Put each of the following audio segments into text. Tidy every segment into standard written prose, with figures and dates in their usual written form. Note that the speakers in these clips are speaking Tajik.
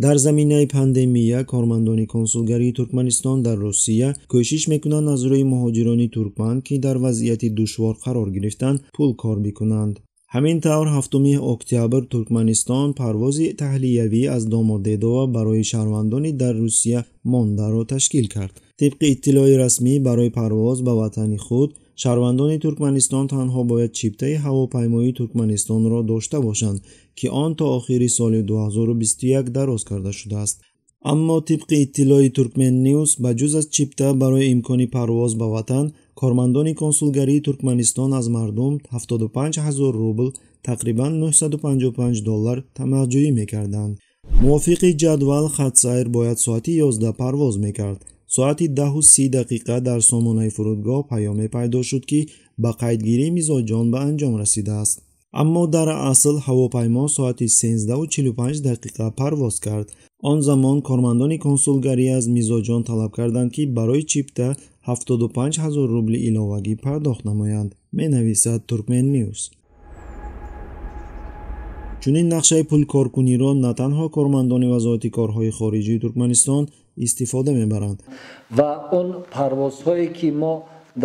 Дар заминаи пандемия кормандони консулгарии Туркманистон дар Русия кӯшиш мекунанд аз рӯи муҳоҷирони туркман, ки дар вазъияти душвор қарор гирифтанд, пул кор бикунанд. Ҳамин тавр, 7 октябр Туркманистон парвози таҳлиявӣ аз Домодедово барои шаҳрвандони дар Русия мондаро ташкил кард. Тибқи иттилои расмӣ, барои парвоз ба ватани худ шаҳрвандони Туркманистон танҳо бояд чиптаи ҳавопаймоии Туркманистонро дошта бошанд, ки он то охири соли 2021 дароз карда шудааст. Аммо тибқи иттилои Туркмен Ньюс, ба ҷуз аз чипта барои имкони парвоз ба ватан, кормандони консулгарии Туркманистон аз мардум 75 ҳазор рубл, тақрибан 955 доллар тамаъҷӯӣ мекарданд. Мувофиқи ҷадвал, хатсайр бояд соати 11 парвоз мекард. Соати 10:30 дар сомонаи фурудгоҳ паёме пайдо шуд, ки ба қайдгирии мизоҷон ба анҷом расидааст. Аммо дар асл ҳавопаймо соати 13:45 парвоз кард. Он замон кормандони консулгарӣ аз мизоҷон талаб карданд, ки барои чипта 75 ҳазор рубли иловагӣ пардохт намоянд, менависад Туркмен Ньюс. Чунин нақшаи пулкоркуниро на танҳо кормандони Вазорати корҳои хориҷии Туркманистон истифода мебаранд. Ва он парвозҳое, ки мо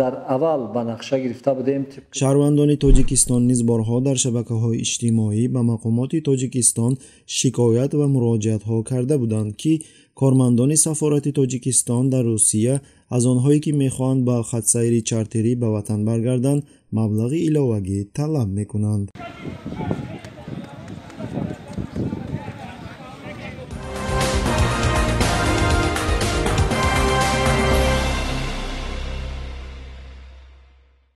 дар аввал ба нақша гирифта будем, шаҳрвандони Тоҷикистон низ борҳо дар шабакаҳои иҷтимоӣ ба мақомоти Тоҷикистон шикоят ва муроҷиатҳо карда буданд, ки кормандони сафорати Тоҷикистон дар Русия аз онҳое, ки мехоҳанд ба хатсайри чартерӣ ба ватан баргарданд, маблағи иловагӣ талаб мекунанд.